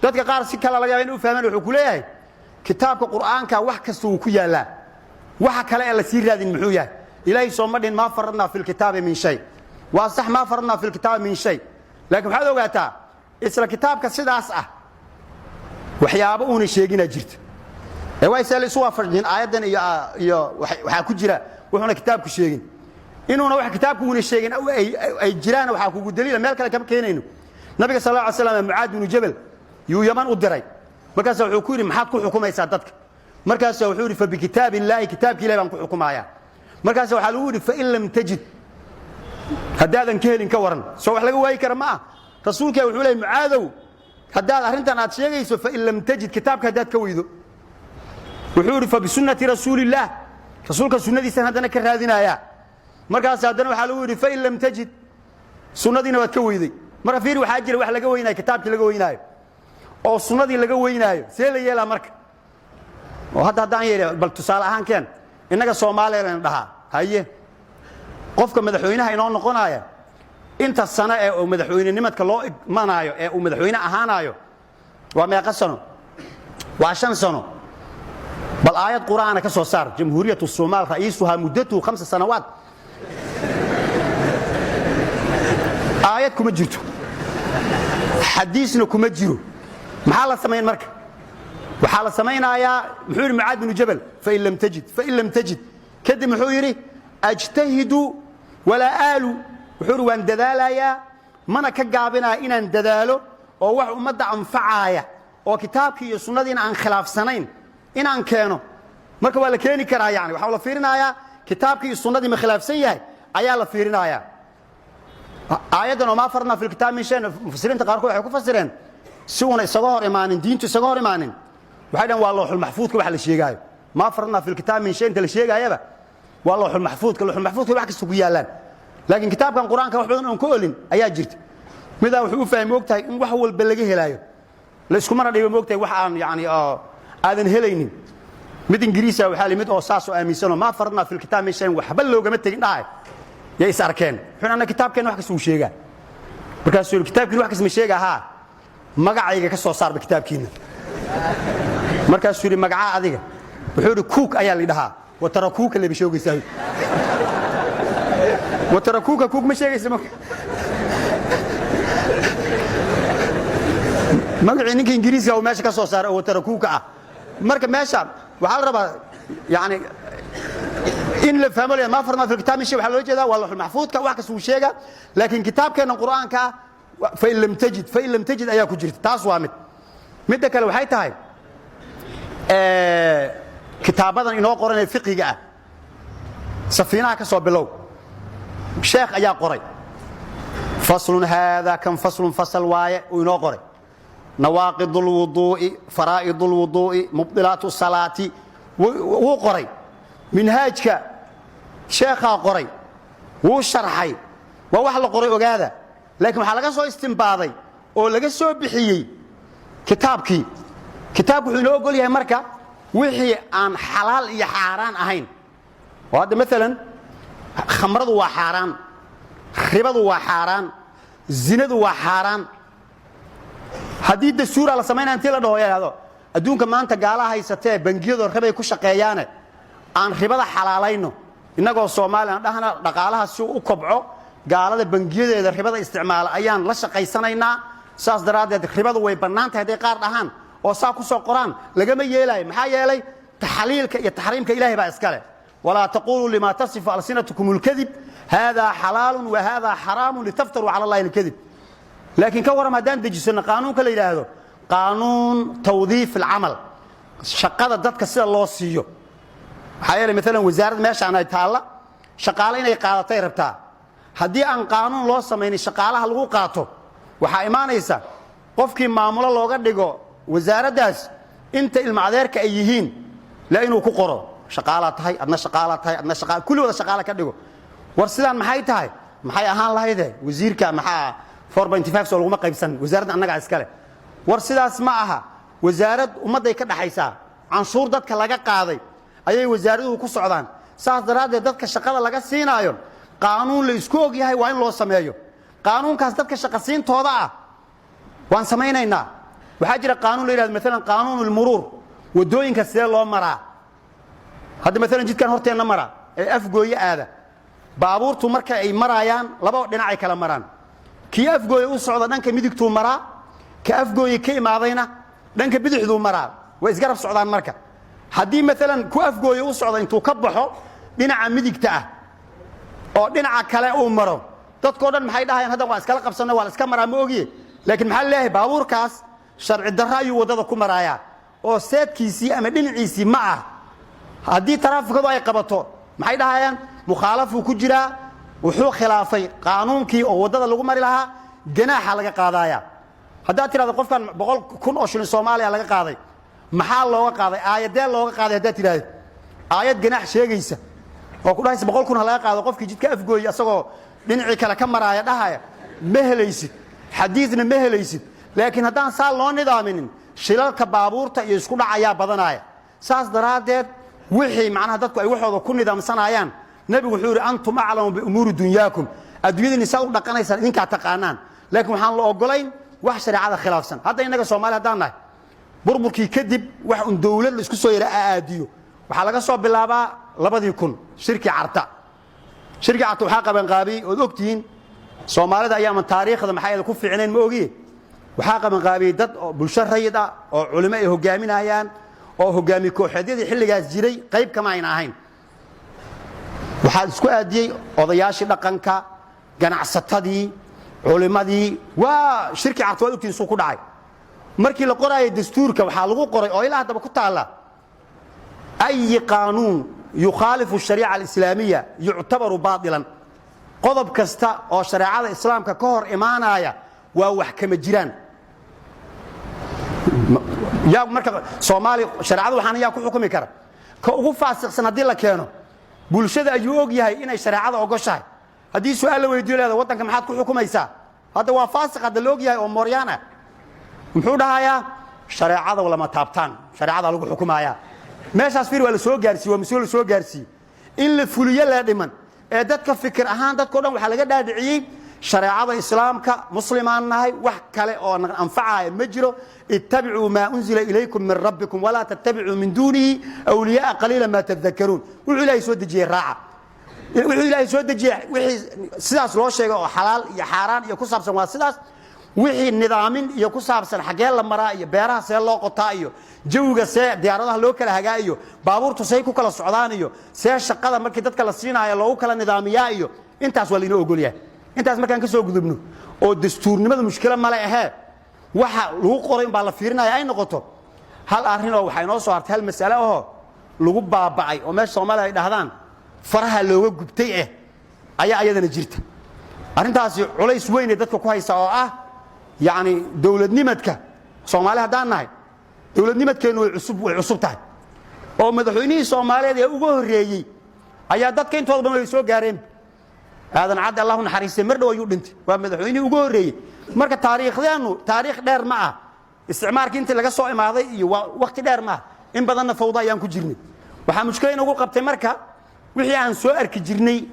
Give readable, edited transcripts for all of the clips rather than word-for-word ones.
Dadka qaar si kale laga yaaba in u fahmaan. Wuxuu ku leeyahay kitaabka Qur'aanka wax kasta wuu ku yaallaa, waxa kale ee la sii raadin muxuu yahay? Ilaahay sooma dhihin "maa faradnaa fi lkitaabi min shay"? Waa sax, "maa faradnaa fi lkitaabi min shay", laakiin waxaad ogaataa isla kitaabka sidaas ah waxyaabo uuna sheeginaa jirta. Ee waa isee la isu waafajin aayaddan iyo waxaa ku jira wuxuuna kitaabku sheegin? Inuuna wax kitaabku uuna sheegin ay jiraan waxaa kugu daliila, meel kale kama keenayno, Nabiga sal alla alay slam Mucaad binu Jabal yuu Yaman u diray. Markaasa wuxuu ku yidhi, "Maxaad ku xukumaysaa dadka?" Markaasa wuxuu yidhi, "Fabikitaab illaahi", kitaabki Ilahi baan ku xukumayaa. Markaasa waxaa lagu yidhi, "Fain lam tajid", haddaadan ka helin ka waran? Soo wax laga waayi kara ma ah. Rasuulka wuxuu leey, "Mucaadow, haddaad arrintan aad sheegayso, fain lam tajid", kitaabka haddaad ka weydo, wuxuu yidhi, "Fabisunnati rasuulillaah", rasuulka sunnadiisan haddana ka raadinayaa. Markaas haddana waxaa lagu yidhi, "Fain lam tajid", sunnadiina waad ka weyday. Marka fiir, waxaa jira wax laga weynaayo, kitaabkii laga weynaayo oo sunnadii laga weynaayo. See la yeelaa marka? Oo hadda haddaan yeelay, bal tusaale ahaan keen, innaga Soomaaliya layna dhahaa. Haye, qofka madaxweynaha inoo noqonaya, inta sano ee uu madaxweynenimadka loo igmanaayo ee uu madaxweyne ahaanaayo waa meeqa sano? Waa 5 sano. Bal aayad Qur'aana ka soo saar "Jamhuuriyat Somaal ra'iisuhaa muddatuhu 5 sanawaat". Aayad kuma jirto, xadiisna kuma jiro. Maxaa la samayn marka? Waxaa la samaynayaa, muxuu yidhi Mucaad binu Jabal? "Fain lam tajid, fain lam tajid." Kadib muxuu yidhi? "Ajtahidu walaa aalu." Wuxuu yidhi, waan dadaalayaa, mana ka gaabinaya inaan dadaalo oo wax ummadda anfacaaya oo kitaabkii iyo sunnadiina aan khilaafsanayn inaan keeno. Marka waa la keeni karaa, yani waxaa la fiirinayaa kitaabkii iyo sunnadii ma khilaafsan yahay ayaa la fiirinayaa. Aayaddan oo "maa faradnaa fi lkitaab min shay", mufasiriinta qaarkood waxay ku fasireen si uuna isaga hor imaanin, diintu isaga hor imaanin. Waxay dhahen waa looxulmaxfuudka waxa la sheegaayo. "Maa faradnaa fi lkitaab min shay" inta la sheegaayaba waa looxulmaxfuudka. Looxulmaxfuudka wax kasta ku yaallaan, laakiin kitaabkan Qur-aanka wax badan oon ka olin ayaa jirta. Midaa wuxuu u fahmay, ogtahay, in wax walba laga helaayo. La iskumana dhibo, moogtahay, wax aan yani aadan helaynin. Mid Ingiriisa waxaa limid oo saas oo aaminsanoo "maa faradnaa fi lkitaab min shayin", waxba loogama tegin dhahay, yay is arkeen. Wuxuu anna kitaabkeenna wax kasta uu sheegaa. Markaasuu yidhi, "Kitaabkiina wax kasta ma sheega? Haa, magacayga ka soo saarba kitaabkiina." Markaasuu yidhi, "Magacaa adiga?" Wuxuu yidhi, "Cook ayaa la dhahaa." Watarakuuka leba sheegaysaa, watarakuuka Cook ma sheegaysa. Magacii ninka Ingiriiska uu meesha ka soo saaray oo watarakuuka ah. Marka meesha waxaa la rabaa yani in la fahmo la "maa faradnaa fi lkitaab min shay" waxaa loola jeedaa waa lawxul maxfuudka, wax kasta uu sheega. Laakiin kitaabkeenna Qur'aanka ah "fain lam tajid, fain lam tajid" ayaa ku jirta. Taas waa mid. Midda kale waxay tahay kitaabadan inoo qoran ee fiqiga ah, safiinaha ka soo bilow, sheekh ayaa qoray. "Faslun haada kan faslun", fasal waaye uu inoo qoray. Nawaaqid اlwuduu'i, faraa'id اlwuduu'i, mubdilaat salaati wuu qoray. Minhaajka sheekhaa qoray, wuu sharxay. Waa wax la qoray, ogaada, laakiin waxaa laga soo istimbaaday oo laga soo bixiyey kitaabkii. Kitaabku wuxuu inoo ogol yahay marka wixii aan xalaal iyo xaaraan ahayn. Oo hadda maalan khamradu waa xaaraan, ribadu waa xaaraan, zinadu waa xaaraan. Haddii dastuuraa la samaynaya intii la dhaho yidhahdo, adduunka maanta gaalaha haysatee bangiyadoo ribay ku shaqeeyaane, aan ribada xalaalayno innagoo Soomaaliya dhahna, dhaqaalaha si uu u kobco gaalada bangiyadeeda ribada isticmaala ayaan la shaqaysanaynaa, saas daraaddeed ribadu way bannaan tahay hadday qaar dhahaan oo saa ku soo qoraan, lagama yeelaayo. Maxaa yeelay, taxliilka iyo taxriimka Ilaahay baa iska leh. "Walaa taquluu lima tasifu alsinatukum alkadib haadaa xalaalun wa haadaa xaraamun litaftaruu cala Allahi alkadib." Laakiin ka warram haddaan dejisano qaanuunka la yidhaahdo qaanuun tawdiif alcamal, shaqada dadka sida loo siiyo? Maxaa yeelay, maalan wasaarad meeshaan ay taalla shaqaale inay qaadatay rabtaa. Haddii aan qaanuun loo samaynin shaqaalaha lagu qaato, waxaa imaanaysa qofkii maamulo looga dhigo wasaaraddaas inta ilma adeerka ay yihiin la inuu ku qoro. Shaqaalaa tahay, adna shaqaalaa tahay, adna shaqa, kulli wada shaqaale ka dhigo. War sidaan maxay tahay? Maxay ahaan lahayde? Wasiirka maxaa 4.5 soo laguma qaybsan? Wasaaradda annagaa iskale. War sidaas ma aha. Wasaarad ummadday ka dhaxaysaa, canshuur dadka laga qaaday ayay wasaaraduhu ku socdaan. Saas daraaddeed dadka shaqada laga siinaayo qaanuun la isku og yahay waa in loo sameeyo. Qaanuunkaas dadka shaqasiintooda ah waan samaynaynaa. Waxaa jira qaanuun la yidhahdo maalan qaanuun ulmuruur, waddooyinka sidee loo maraa. Hadda maalan jidkan horteenna mara ee Afgooye aada, baabuurtu marka ay maraayaan laba dhinacay kala maraan. Kii Afgooye u socda dhanka midigtuu maraa, ka Afgooye ka imaadayna dhanka bidixduu maraa. Way isgarab socdaan. Marka haddii maalan ku Afgooye u socda intuu ka baxo dhinaca midigta ah oo dhinaca kale uu maro, dadkao dhan maxay dhahayaan? Hadda waa iskala qabsanna, waa la iska maraa, ma ogiye. Laakiin maxaa leeyahay? Baabuurkaas sharci darro ayuu waddada ku maraayaa oo seedkiisii ama dhinaciisii ma ah. Haddii taraafikadu ay qabato, maxay dhahayaan? Mukhaalafuu ku jiraa, wuxuu khilaafay qaanuunkii oo waddada lagu mari lahaa, ganaaxa laga qaadaaya. Haddaad tidhahdo qofkan 100,000 oo shilin Soomaaliya laga qaaday, maxaa looga qaaday? Aayadee looga qaaday? Haddaad tidhahdo aayad ganaax sheegaysa oo ku dhahaysa 100,000 ha laga qaado qofkii jidka Afgooye asagoo dhinacii kale ka maraaya dhahaya, ma helaysid. Xadiidna ma helaysid. Laakiin haddaan saa loo nidaaminin, shilalka baabuurta iyo isku dhacayaa badanaya. Saas daraaddeed wixii macnaha dadku ay waxooda ku nidaamsanayaan, Nebigu wuxuu yidhi: "Antum aclamu biumuuri dunyaakum." Adduunyadiini saad u dhaqanaysaan idinkaa taqaanaan, laakiin waxaan la ogolayn wax shareecada khilaafsan. Hadda innaga Soomaali haddaan nahay, burburkii kadib wax un dowlad la isku soo yara aadiyo waxaa laga soo bilaabaa 2000, shirkii Carta. Shirkii Carta waxaa qabanqaabiyey, ood ogtihiin, Soomaalida ayaaman taariikhda maxaa ku fiicnayn, ma ogiye, waxaa qabanqaabiyey dad oo bulsho rayid ah oo culimo ay hogaaminayaan oo hogaami kooxeedyadii xilligaas jiray qayb kama ayna ahayn. Waxaa isku aadiyey odayaashii dhaqanka, ganacsatadii, culimadii. Waa shirkii Carta, waad ogtihiin suu ku dhacay. Markii la qoraayay dastuurka waxaa lagu qoray oo ilaa haddaba ku taalla: "أي قانون يخالف الشريعة الإسلامية يعتبر باطلا." Qodob kasta oo shareecada Islaamka ka hor imaanaya waa wax kama jiraan. Yaa marka Soomaaliya shareecada waxaan yaa ku xukumi kara? Ka ugu faasiqsan haddii la keeno, bulshada ayuu og yahay inay shareecada ogoshahay. Haddii su-aal la weydiyo, leeda waddanka maxaad ku xukumaysaa? Hadda waa faasiq hadda la og yahay oo mooryaan ah. Muxuu dhahayaa? Shareecada lama taabtaan, shareecada lagu xukumayaa. Meeshaas fiir, waa la soo gaarsiiye, waa mas-uul la soo gaarsiiyey. In la fuliyo lee dhiman ee dadka fikir ahaan dadkao dhan waxaa laga dhaadhiciyey shareecada Islaamka. Muslimaan nahay, wax kale oo anfacaya ma jiro. "اتبعوا ما أنزل إليكم من ربكم ولا تتبعوا من دونه أولياء قليلا ما تذكرون." Wuxuu Ilaahay soo dejiyey raaca. Wuxuu Ilaahay soo dejiyey wixii sidaas loo sheegay oo xalaal iyo xaaraan iyo ku saabsan waa sidaas. Wixii nidaamin iyo ku saabsan, xaggee la maraa iyo beeraha see loo qotaa iyo jawiga see diyaaradaha loo kala hagaa iyo baabuurtu say ku kala socdaan iyo see shaqada markii dadka la siinaayo loogu kala nidaamiyaa iyo intaas waa lainoo ogolyahay. Intaas markaan ka soo gudubno oo dastuurnimada mushkilo male ahee, waxa lagu qoray umbaa la fiirinaya ay noqoto. Hal arrin oo waxaa inoo soo hartay, hal mas'ale ahoo lagu baaba'ay oo meesha Soomaaliya ay dhahdaan faraha looga gubtay ayaa ayadana jirta. Arrintaasi culays weynay dadka ku haysa oo ah yacni dowladnimadka. Soomaali haddaan nahay, dowladnimadkeennu way cusub tahay, oo madaxweynihii Soomaaliyeed ee ugu horreeyey ayaa dadka intooda badan way soo gaareen. Aadan Cadde, Allahu naxariistay, mar dhow ayuu dhintay, waa madaxweynihii ugu horreeyey. Marka taariikhdeennu taariikh dheer ma ah. Isticmaarkii intii laga soo imaaday iyo waa wakti dheer ma ah. In badanna fawda ayaan ku jirnay. Waxaa mushkila inagu qabtay marka wixii aan soo arki jirnay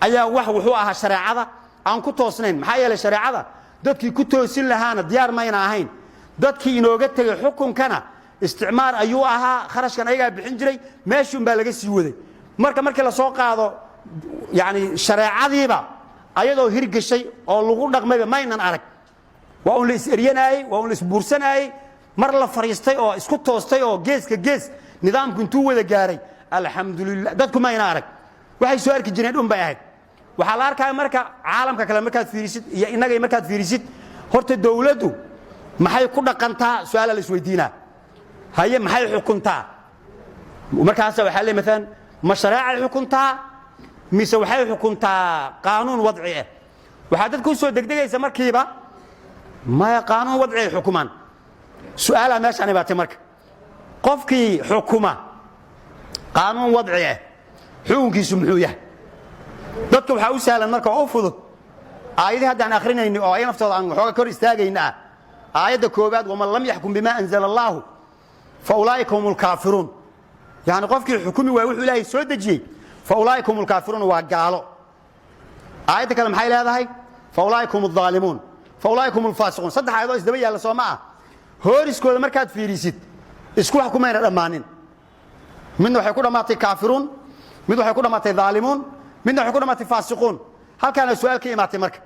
ayaa wax wuxuu ahaa shareecada aan ku toosnayn. Maxaa yeelay shareecada dadkii ku toosin lahaana diyaar mayna ahayn. Dadkii inooga tegey xukunkana isticmaar ayuu ahaa, kharashkan ayagaa bixin jiray, meeshii un baa laga sii waday. Marka markii la soo qaado yani shareecadiiba ayadoo hirgeshay oo lagu dhaqmayba maynan arag. Waa un la is-eryanaayey, waa un la isbuursanaayey. Mar la fadhiistay oo isku toostay oo geeska gees nidaamku intuu wada gaaray, alxamdulilah, dadku mayna arag. Waxay soo arki jireen dhun bay ahayd. Waxaa la arkaya marka caalamka kale markaad fiirisid iyo innaga markaad fiirisid, horta dowladdu maxay ku dhaqantaa? Su-aala la isweydiinaa. Haye, maxay xukuntaa? Markaasa waxaa le maalan, ma shareecay xukuntaa mise waxay xukuntaa qaanuun wadci ah? Waxaa dadka u soo degdegaysa markiiba maya, qaanuun wadci ay xukumaan. Su-aalaa meeshaan ibaatay marka: qofkii xukuma qaanuun wadci ah, xukunkiisu muxuu yahay? Dadka waxaa u sahlan marka oo u fudud aayadii haddaan akrinayni oo ay naftooda aan waxooga kor istaagayna ah. Aayadda koowaad: "ومن لم يحكم بما أنزل الله فأولئك هم الكافرون." Yani qofkii xukumi waay wuxuu Ilaahay soo dejiyey, فأولئك هم الكافرون, waa gaalo. Aayadda kale maxay leedahay? "فأولئك هم الظالمون، فأولئك هم الفاسقون." Saddex aayadoo isdaba yaalla, soo ma ah? Hooriskooda markaad fiirisid, isku wax kumayna dhammaanin. Midna waxay ku dhammaatay kaafiruun, mid waxay ku dhammaatay dhaalimuun, midna waxay ku dhammaatay faasiquun. Halkaana su-aal ka imaatay marka.